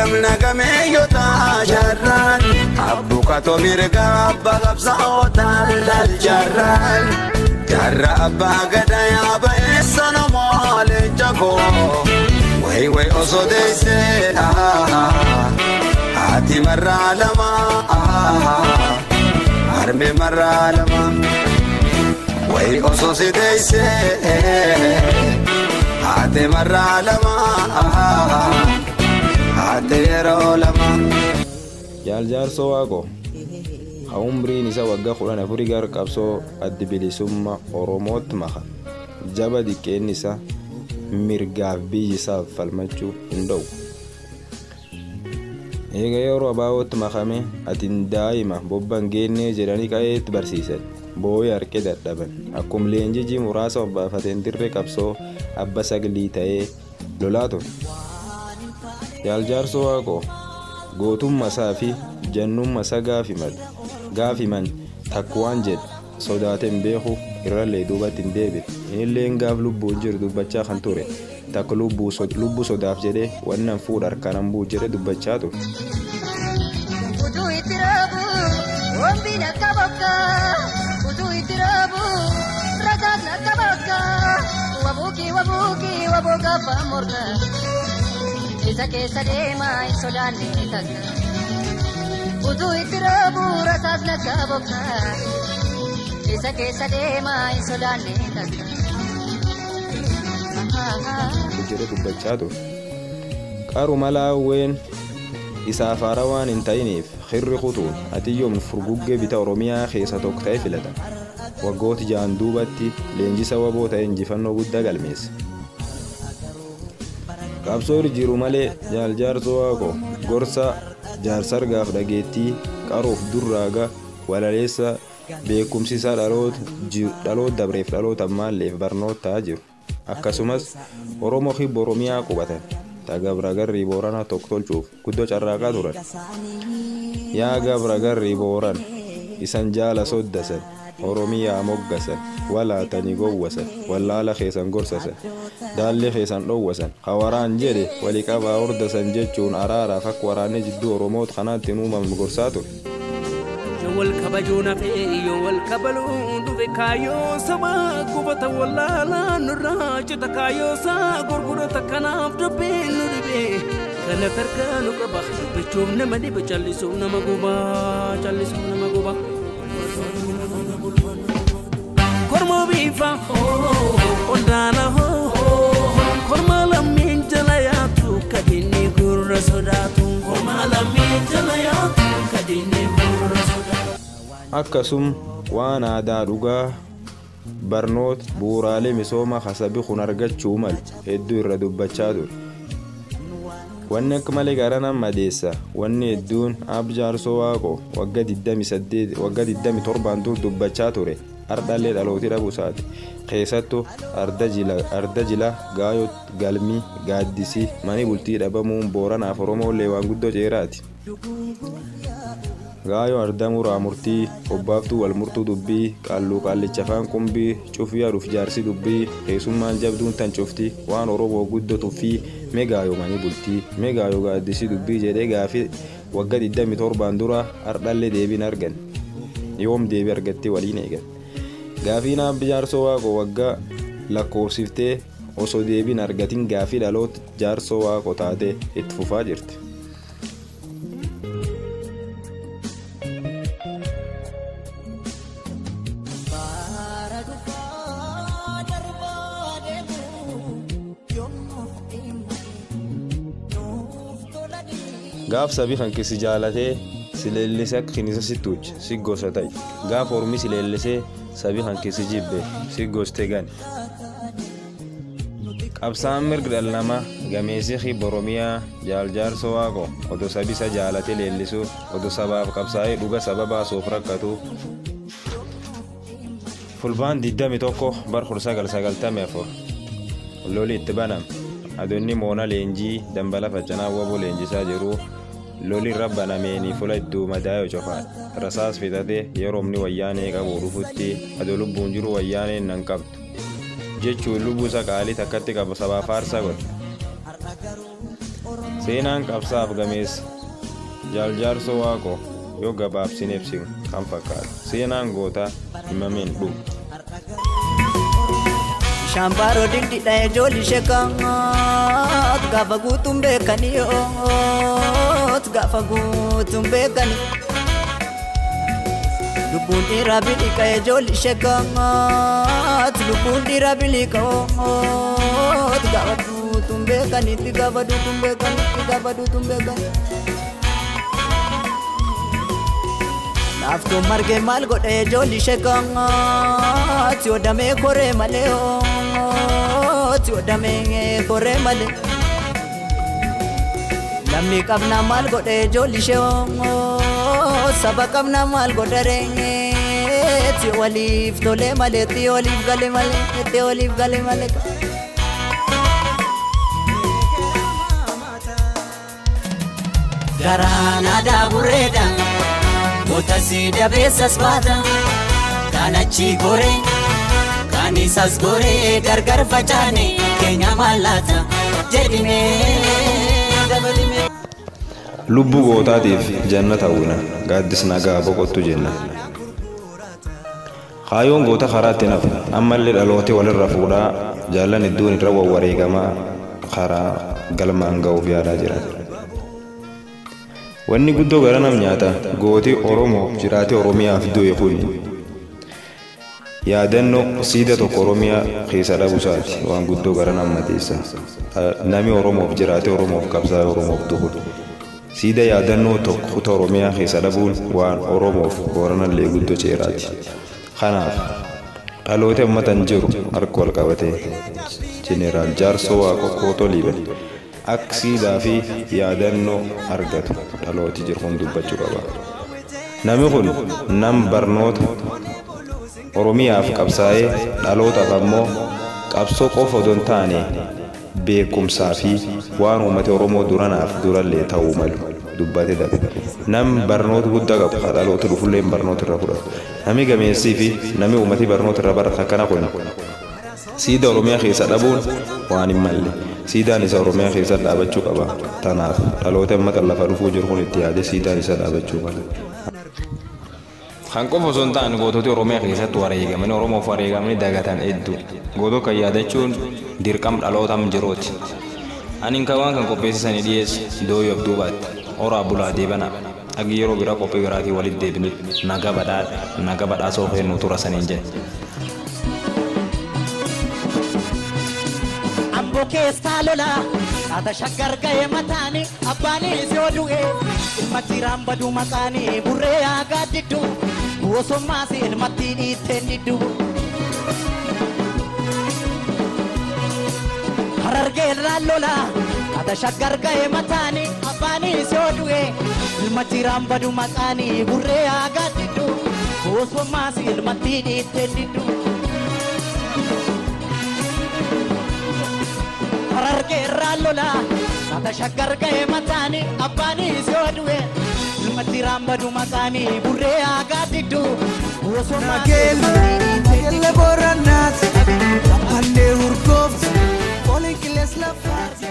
Gamna gameeyyota jaarraan abbukaatoo mirga abbaa qabsaa'otaan laal jaarraan jaarra abbaa gadaa yaaba eessa namoo leenca koo wayi wayi osoo deessee haati marraa lama harmee marraa lama wayi osoo si deessee haati marraa lama. Jaal Jaarsoo Waaqoo ha umriin isaa waggaa 14 gara qabsoo adda bilisummaa Oromootti makame. Jaba diqqeenni isaa mirgaaf biyya isaaf falmachuu hin dhowwu. Eega yeroo abaabootti makame ati daa'ima bobban geennee jedhanii qa'eetti barsiisan. Boo'ee harkee dadhaban. Akkuma leenjii muraasa obbaafateen dirree qabsoo abba saglii ta'ee lolaa ture. Jaal Jaarsoo Waaqoo gootummaa isaa fi jannummaa isaa gaafiman takka waan jedhe sodaatee hin beeku irrallee duubatti hin deebine. Innillee gaaf lubbuun jiru dubbachaa kan ture takka lubbuu sodaaf jedhee wannan fuudha harkaan bu'u jedhe dubbachaa ture. Utuu itti raabu wambiin akka bokkaa utuu itti raabu rasaasni akka bokkaa wabuukii wabuukii wabuuka afaan morkaa. Isa keessa deemaa hin sodaanne takka. Utuu itti raabu rasaasni akka bokkaa. Isa keessa deemaa hin sodaanne takka. Jedhe dubbachaa ture. Qaruma laawween isaaf haaraa waan hin ta'iniif hirri kutuun atiyyoom furguggee bita Oromiyaa keessa tokko ta'e filata. Waggoota 6 duubatti leenjisa waboo ta'e injifannoo guddaa galmeesse. Qabsoo irra jiru malee Jaal Jaarsoo Waaqoo gorsa jaarsargaaf dhageettii qaruuf durraaga walaleessa beekumsi isaa dhaloota dabreef dhaloota ammaalleef barnoota ta'aa jiru. Akkasumas Oromoo kibba Oromiyaa qubatan gabra garrii Booranaa tokko tolchuuf guddoo carraaqaa turan. Yaa gabra garrii Booran isan jaala soddasan Oromiyaa moggasan walaatanii gowwasan wallaala keessan gorsasan daallee keessan dhowwasan hawaraan jedhe walii qabaa hordasan jechuun araaraaf akka waraanni jidduu Oromoota kanaatti hin uumamne gorsaa ture. Yoo wal kabajuu nafee yoo wal kabaluu dhufe kaayyoo sabaa gubata wallaalaa nurraa cita kaayyoo isaa gurgurata kanaaf dubbiin nu dhibee kana tarkaa nu qaba dubbachuuf nama dhiba callisuuf nama gubaa callisuuf nama gubaa. Korma bifa ondaana korma lammiin jala yaatu kadinni gurra sodaatu korma lammiin jala yaatu kadinni gurra sodaatu. Akkasuma waan aadaa dhugaa barnoota bu'uuraalee misoomaa hasabi kun argachuu malu hedduu irra dubbachaa ture. Wanni akka malee gara nama madeessa wanni hedduun Ab Jaarsoo Waaqoo waggaa 28 waggaa 27 dur dubbachaa ture ardhallee dhalootii dhabuu isaati. Keessattuu arda jila gaayoo galmii gaaddisii mani bultii dhabamuun Booranaaf Oromoollee waan guddoo ceeraati. Gaayoo arda muraa murtii obbaaftuu wal murtuu dubbii qaalluu qaallicha afaan qumbii cufii aduuf jaarsi dubbii keessummaan jabduun tan cufti waan Oromoo guddoo tuffii mee gaayoo mani bultii mee gaayoo gaaddisii dubbii jedhee gaafii waggaa 27 dura ardhallee deebiin argan. Yoom deebii argattee waliin eegan. Gaafiin Ab Jaarsoo Waaqoo waggaa lakkoofsiftee osoo deebiin argatin gaafii dhaloota Jaarsoo Waaqoo taatee itti fufaa jirti. Gaaf sabii kan keessi jaalatee si leellisee akka kinisa si tuuche si gosa ta'e. Gaaf ormi si leellisee sabii kan keessi jibbe si goste gane. Qabsaan mirga dhala namaa gameessi kibba Oromiyaa Jaal Jaarsoo Waaqoo odoo sabi isa jaalatee leellisuuf odoo sabaaf qabsaa'ee dhuga saba baasuuf rakkatu. Fulbaan 21 bara 1994 loli itti baname. Adoonni moona leenjii dambala faccanaa waboo leenjisaa jiru loli irra banameenii fuula iddoo madaa'e cofaadha. Rasaas fixatee yeroo humni wayyaanee qabu dhufutti adoo lubbuun jiru wayyaaneen nan qabdu jechuun lubbuu isaa qaalii takkatti qabu sabaaf aarsaa godhe. Seenaan qabsaaf gameessa Jaal Jaarsoo Waaqoo yoo gabaabsinee ibsinu kan fakkaatu. Seenaan gootaa himameen dhumu. Shambaaroo dildidha ijoolli sheekaat gaafa guutuun beekanii oot gaafa guutuun beekanii. Lubbuun dhiiraa biliqa ijoolli sheekaat lubbuun dhiiraa biliqa oot gaafa guutuun beekanii gaafa guutuun beekanii gaafa guutuun beekanii. Naaftuu margee maal godhe ijoolli sheekaat yoo damee koree malee oot yoo damee koree malee. Lammi qabna maal godhe ijoolli ishee saba qabna maal godhe reetti waliif tolee malee itti waliif galee malee itti waliif galee malee. Garaan aadaa burreedha. Goota si dabeessas baata. Kan achi goree, kan isas goree gargar facaane keenya mallaata jedhimee dabalimee. Lubbuu gootaatiif jannata hawwina gaaddis nagaa boqottu jenna. Kaayyoon goota karaatti nafu ammallee dhalootee walirra fuudhaa jaallan iddoon irra wawwareegamaa karaa galmaan ga'uuf yaalaa jiran. Wanni guddoo gara nam nyaata gootii Oromoo jiraatee Oromiyaaf du'e kun yaadannoo siida tokko Oromiyaa keessa dhabuusaati waan guddoo gara nam mateessa. Nami Oromoof jiraatee Oromoof qabsaa'ee Oromoof du'u. Siida yaadannoo tokko kutaa Oromiyaa keessa dhabuun waan Oromoof Booranallee guddoo ceeraati. Kanaaf dhaloota uummatan jiru harka wal qabatee Jeneraal Jaarsoo Waaqoo Kootoo Liiban akka siidaa fi yaadannoo argatu dhalooti jiru kun dubbachuu qaba. Namni kun nam barnoota Oromiyaaf qabsaa'ee dhalootaaf ammoo qabsoo qofa odoo hin taane beekumsaa fi waan uummata Oromoo duranaaf durallee ta'uu malu dubbate dabe. Nam barnoota guddaa qabu kan dhaloota dhufullee barnoota irra fudhatu. Nami gameessii fi nami uummati barnoota irra barata akkana kun siida Oromiyaa keessa dhabuun waan hin malle. Siidaan isa Oromiyaa keessa dhaabachuu qaba. Tanaaf dhaloota uummata lafa dhufuu jiru kun itti yaadee siidaan isa dhaabachuu qaba. Kan qofa osoo hin taane gootota Oromiyaa keessatti wareegamanii Oromoof wareegamanii dagatan hedduu. Gootota kan yaadachuun dirqama dhalootam jiruuti. Ani kan waan kan qopheessisanii dhiyeessu dooyoo abduubaatti. Oraa bulaa deebana. Agi yeroo biraa qophii biraatii walitti deebinutti naga badhaadha. Naga badhaasoo feenu tura saniin jedhe. Amboo keessaa lola haata shaggar ga'ee mataani abbaanis yoo du'e ilma jiraan baduu maqaani burree haa diddu bosommaas ilmatti dhiitteen diddu. Harargee irraan lola haata shaggar ga'ee mataani abbaanis yoo du'e ilma jiraan baduu maqaani burree haa diddu bosommaas ilmatti dhiitteen diddu. Harargee irraan lola haata shaggar ga'ee mataani abbaanis yoo du'e ilma jiraan baduu maqaani burree haa diddu bosommaas. Nagelle Booranaati, Hallee Urgoofti, Fooliin qillees lafaati.